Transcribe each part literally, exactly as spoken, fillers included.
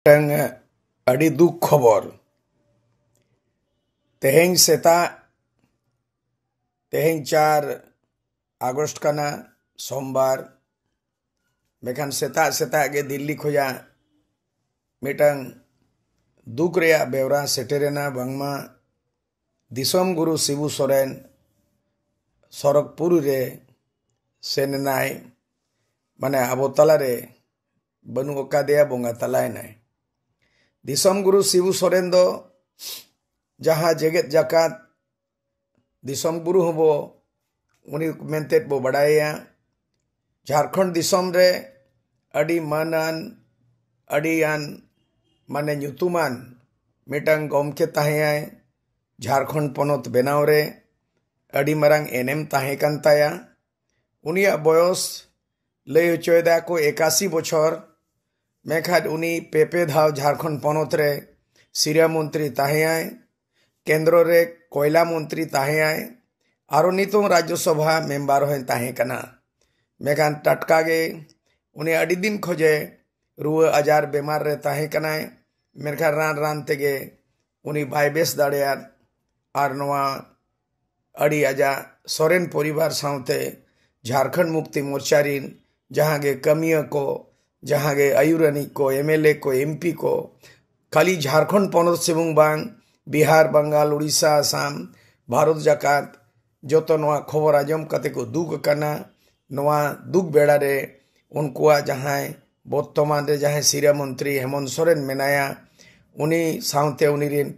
ᱢᱤᱫᱴᱟᱝ ᱟᱹᱰᱤ ᱫᱩᱠ ᱠᱷᱚᱵᱚᱨ᱾ ᱛᱮᱦᱮᱧ ᱥᱮᱛᱟᱜ, ᱛᱮᱦᱮᱧ ᱪᱟᱨ ᱟᱜᱚᱥᱴ ᱠᱟᱱᱟ, ᱥᱳᱢᱵᱟᱨ᱾ ᱢᱮᱱᱠᱷᱟᱱ ᱥᱮᱛᱟᱜ ᱥᱮᱛᱟᱜ ᱜᱮ ᱫᱤᱞᱞᱤ ᱠᱷᱚᱱᱟᱜ ᱢᱤᱫᱴᱟᱝ ᱫᱩᱠ ᱨᱮᱭᱟᱜ ᱵᱮᱣᱨᱟ ᱥᱮᱴᱮᱨᱮᱱᱟ, ᱵᱟᱝᱢᱟ ᱫᱤᱥᱚᱢ ᱜᱩᱨᱩ ᱥᱤᱵᱩ ᱥᱚᱨᱮᱱ ᱥᱚᱨᱚᱜᱽᱯᱩᱨᱤ ᱨᱮ ᱥᱮᱱ ᱮᱱᱟᱭ, ᱢᱟᱱᱮ ᱟᱵᱚ ᱛᱟᱞᱟᱨᱮ ᱵᱟᱹᱱᱩᱜ ᱟᱠᱟᱫᱮᱭᱟ, ᱵᱚᱸᱜᱟ ᱛᱟᱞᱟᱭᱮᱱᱟᱭ᱾ ᱫᱤᱥᱚᱢ ᱜᱩᱨᱩ ᱥᱤᱵᱩ ᱥᱚᱨᱮᱱ ᱫᱚ ᱡᱟᱦᱟᱸ ᱡᱮᱜᱮᱛ ᱡᱟᱠᱟᱛ ᱫᱤᱥᱚᱢ ᱜᱩᱨᱩ ᱦᱚᱸᱵᱚ ᱩᱱᱤ ᱢᱮᱱᱛᱮ ᱵᱚ ᱵᱟᱰᱟᱭᱮᱭᱟ, ᱡᱷᱟᱲᱠᱷᱚᱸᱰ ᱫᱤᱥᱚᱢ ᱨᱮ ᱟᱹᱰᱤ ᱢᱟᱹᱱᱟᱱ, ᱟᱹᱰᱤᱭᱟᱱ, ᱢᱟᱱᱮ ᱧᱩᱛᱩᱢᱟᱱ ᱢᱤᱫᱴᱟᱝ ᱜᱚᱢᱠᱮ ᱛᱟᱦᱮᱸᱭᱟᱭ᱾ ᱡᱷᱟᱲᱠᱷᱚᱸᱰ ᱯᱚᱱᱚᱛ ᱵᱮᱱᱟᱣ ᱨᱮ ᱟᱹᱰᱤ ᱢᱟᱨᱟᱝ ᱮᱱᱮᱢ ᱛᱟᱦᱮᱸ ᱠᱟᱱ ᱛᱟᱭᱟ᱾ ᱩᱱᱤᱭᱟᱜ ᱵᱚᱭᱚᱥ ᱞᱟᱹᱭ ᱦᱚᱪᱚᱭᱮᱫᱟ ᱠᱚ ᱮᱠᱟᱥᱤ ᱵᱚᱪᱷᱚᱨ, ᱢᱮᱱᱠᱷᱟᱱ ᱩᱱᱤ ᱯᱮ ᱯᱮ ᱫᱷᱟᱣ ᱡᱷᱟᱲᱠᱷᱚᱸᱰ ᱯᱚᱱᱚᱛ ᱨᱮ ᱥᱤᱨᱟᱹ ᱢᱚᱱᱛᱨᱤ ᱛᱟᱦᱮᱸᱭᱟᱭ, ᱠᱮᱱᱫᱨᱚ ᱨᱮ ᱠᱚᱭᱞᱟ ᱢᱚᱱᱛᱨᱤ ᱛᱟᱦᱮᱸᱭᱟᱭ, ᱟᱨᱚ ᱱᱤᱛᱚᱝ ᱨᱟᱡᱽᱡᱚᱥᱚᱵᱷᱟ ᱢᱮᱢᱵᱟᱨ ᱦᱚᱸᱭ ᱛᱟᱦᱮᱸ ᱠᱟᱱᱟ᱾ ᱢᱮᱱᱠᱷᱟᱱ ᱴᱟᱴᱠᱟ ᱜᱮ ᱩᱱᱤ ᱟᱹᱰᱤ ᱫᱤᱱ ᱠᱷᱚᱡᱮ ᱨᱩᱣᱟᱹ ᱟᱡᱟᱨ ᱵᱮᱢᱟᱨ ᱨᱮ ᱛᱟᱦᱮᱸ ᱠᱟᱱᱟᱭ, ᱢᱮᱱᱠᱷᱟᱱ ᱨᱟᱱ ᱨᱟᱱ ᱛᱮᱜᱮ ᱩᱱᱤ ᱵᱟᱭ ᱵᱮᱥ ᱫᱟᱲᱮᱭᱟᱫ᱾ ᱟᱨ ᱱᱚᱣᱟ ᱟᱹᱰᱤ ᱟᱡᱟᱜ ᱥᱚᱨᱮᱱ ᱯᱚᱨᱤᱵᱟᱨ ᱥᱟᱶᱛᱮ ᱡᱷᱟᱲᱠᱷᱚᱸᱰ ᱢᱩᱠᱛᱤ ᱢᱳᱨᱪᱟ ᱨᱤᱱ ᱡᱟᱦᱟᱸ ᱜᱮ ᱠᱟᱹᱢᱤᱭᱟᱹ ᱠᱚ, ᱡᱟᱦᱟᱸ ᱜᱮ ᱟᱹᱭᱩᱨᱟᱹᱱᱤᱡ ᱠᱚ, ᱮᱢ ᱮᱞ ᱮ ᱠᱚ, ᱮᱢ ᱯᱤ ᱠᱚ, ᱠᱷᱟᱹᱞᱤ ᱡᱷᱟᱲᱠᱷᱚᱸᱰ ᱯᱚᱱᱚᱛ ᱥᱩᱢᱩᱝ ᱵᱟᱝ, ᱵᱤᱦᱟᱨ, ᱵᱟᱝᱜᱟᱞ, ᱩᱲᱤᱥᱥᱟ, ᱟᱥᱟᱢ, ᱵᱷᱟᱨᱚᱛ ᱡᱟᱠᱟᱛ ᱡᱚᱛᱚ ᱱᱚᱣᱟ ᱠᱷᱚᱵᱚᱨ ᱟᱸᱡᱚᱢ ᱠᱟᱛᱮ ᱠᱚ ᱫᱩᱠ ᱟᱠᱟᱱᱟ᱾ ᱱᱚᱣᱟ ᱫᱩᱠ ᱵᱮᱲᱟ ᱨᱮ ᱩᱱᱠᱩᱣᱟᱜ ᱡᱟᱦᱟᱸᱭ ᱵᱚᱨᱛᱚᱢᱟᱱ ᱨᱮ ᱡᱟᱦᱟᱸᱭ ᱥᱤᱨᱟᱹ ᱢᱚᱱᱛᱨᱤ ᱦᱮᱢᱚᱱᱛ ᱥᱚᱨᱮᱱ ᱢᱮᱱᱟᱭᱟ, ᱩᱱᱤ ᱥᱟᱶᱛᱮ ᱩᱱᱤ ᱨᱤᱱ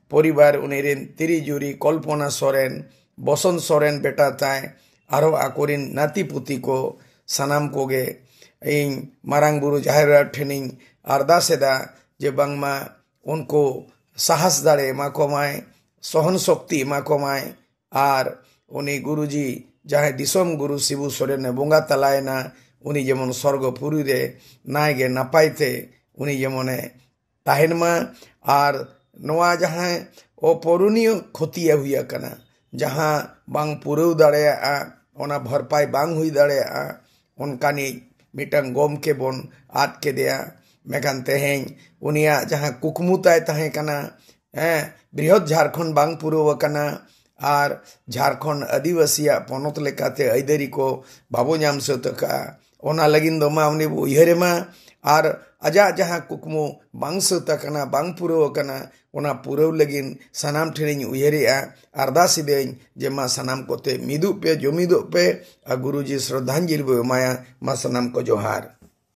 ᱯᱚᱨᱤᱵᱟᱨ, ᱩᱱᱤ ᱨᱤᱱ ᱛᱤᱨᱤ ᱡᱩᱨᱤ ᱠᱚᱞᱯᱚᱱᱟ ᱥᱚᱨᱮᱱ, ᱵᱚᱥᱚᱱᱛ ᱥᱚᱨᱮᱱ ᱵᱮᱴᱟ ᱛᱟᱭ, ᱟᱨᱦᱚᱸ ᱟᱠᱚᱨᱤᱱ ᱱᱟᱹᱛᱤ ᱯᱩᱛᱤ ᱠᱚ, ᱥᱟᱱᱟᱢ ᱠᱚᱜᱮ ᱤᱧ ᱢᱟᱨᱟᱝ ᱵᱩᱨᱩ ᱡᱟᱦᱮᱨ ᱟᱭᱳ ᱴᱷᱮᱱᱤᱧ ᱟᱨᱫᱟᱥ ᱮᱫᱟ ᱡᱮ ᱵᱟᱝᱢᱟ ᱩᱱᱠᱩ ᱥᱟᱦᱟᱥ ᱫᱟᱲᱮ ᱮᱢᱟ ᱠᱚᱢᱟᱭ, ᱥᱚᱦᱚᱱ ᱥᱚᱠᱛᱤ ᱮᱢᱟ ᱠᱚᱢᱟᱭ, ᱟᱨ ᱩᱱᱤ ᱜᱩᱨᱩᱡᱤ ᱡᱟᱦᱟᱸᱭ ᱫᱤᱥᱚᱢ ᱜᱩᱨᱩ ᱥᱤᱵᱩ ᱥᱚᱨᱮᱱᱮ ᱵᱚᱸᱜᱟ ᱛᱟᱞᱟᱭᱮᱱᱟ, ᱩᱱᱤ ᱡᱮᱢᱚᱱ ᱥᱚᱨᱜᱚ ᱯᱩᱨᱤ ᱨᱮ ᱱᱟᱭ ᱜᱮ ᱱᱟᱯᱟᱭ ᱛᱮ ᱩᱱᱤ ᱡᱮᱢᱚᱱᱮ ᱛᱟᱦᱮᱱ ᱢᱟ᱾ ᱟᱨ ᱱᱚᱣᱟ ᱡᱟᱦᱟᱸ ᱚᱯᱩᱨᱚᱱᱤᱭᱚ ᱠᱷᱚᱛᱤᱭᱮ ᱦᱩᱭ ᱟᱠᱟᱱᱟ, ᱡᱟᱦᱟᱸ ᱵᱟᱝ ᱯᱩᱨᱟᱹᱣ ᱫᱟᱲᱮᱭᱟᱜᱼᱟ, ᱚᱱᱟ ᱵᱷᱚᱨᱯᱟᱭ ᱵᱟᱝ ᱦᱩᱭ ᱫᱟᱲᱮᱭᱟᱜᱼᱟ, ᱚᱱᱠᱟᱱᱤᱡ ᱢᱤᱫᱴᱟᱝ ᱜᱚᱢᱠᱮ ᱵᱚᱱ ᱟᱫ ᱠᱮᱫᱮᱭᱟ᱾ ᱢᱮᱱᱠᱷᱟᱱ ᱛᱮᱦᱮᱧ ᱩᱱᱤᱭᱟᱜ ᱡᱟᱦᱟᱸ ᱠᱩᱠᱢᱩ ᱛᱟᱭ ᱛᱟᱦᱮᱸ ᱠᱟᱱᱟ, ᱦᱮᱸ, ᱵᱨᱤᱦᱚᱫ ᱡᱷᱟᱲᱠᱷᱚᱸᱰ ᱵᱟᱝ ᱯᱩᱨᱟᱹᱣ ᱟᱠᱟᱱᱟ, ᱟᱨ ᱡᱷᱟᱲᱠᱷᱚᱸᱰ ᱟᱹᱫᱤᱵᱟᱹᱥᱤᱭᱟᱜ ᱯᱚᱱᱚᱛ ᱞᱮᱠᱟᱛᱮ ᱟᱹᱭᱫᱟᱹᱨᱤ ᱠᱚ ᱵᱟᱵᱚ ᱧᱟᱢ ᱥᱟᱹᱛ ᱟᱠᱟᱫᱼᱟ, ᱚᱱᱟ ᱞᱟᱹᱜᱤᱫ ᱫᱚ ᱢᱟ ᱩᱱᱤ ᱵᱚ ᱩᱭᱦᱟᱹᱨᱮ ᱢᱟ᱾ ᱟᱨ ᱟᱡᱟᱜ ᱡᱟᱦᱟᱸ ᱠᱩᱠᱢᱩ ᱵᱟᱝ ᱥᱟᱹᱛ ᱟᱠᱟᱱᱟ, ᱵᱟᱝ ᱯᱩᱨᱟᱹᱣ ᱟᱠᱟᱱᱟ, ᱚᱱᱟ ᱯᱩᱨᱟᱹᱣ ᱞᱟᱹᱜᱤᱫ ᱥᱟᱱᱟᱢ ᱴᱷᱮᱱᱤᱧ ᱩᱭᱦᱟᱹᱨᱮᱜᱼᱟ, ᱟᱨᱫᱟᱥ ᱮᱫᱟᱹᱧ ᱡᱮ ᱢᱟ ᱥᱟᱱᱟᱢ ᱠᱚᱛᱮ ᱢᱤᱫᱚᱜ ᱯᱮ, ᱡᱩᱢᱤᱫᱚᱜ ᱯᱮ, ᱟᱨ ᱜᱩᱨᱩᱡᱤ ᱥᱨᱚᱫᱷᱟᱧᱡᱚᱞᱤ ᱵᱚ ᱮᱢᱟᱭᱟ᱾ ᱢᱟ ᱥᱟᱱᱟᱢ ᱠᱚ ᱡᱚᱦᱟᱨ᱾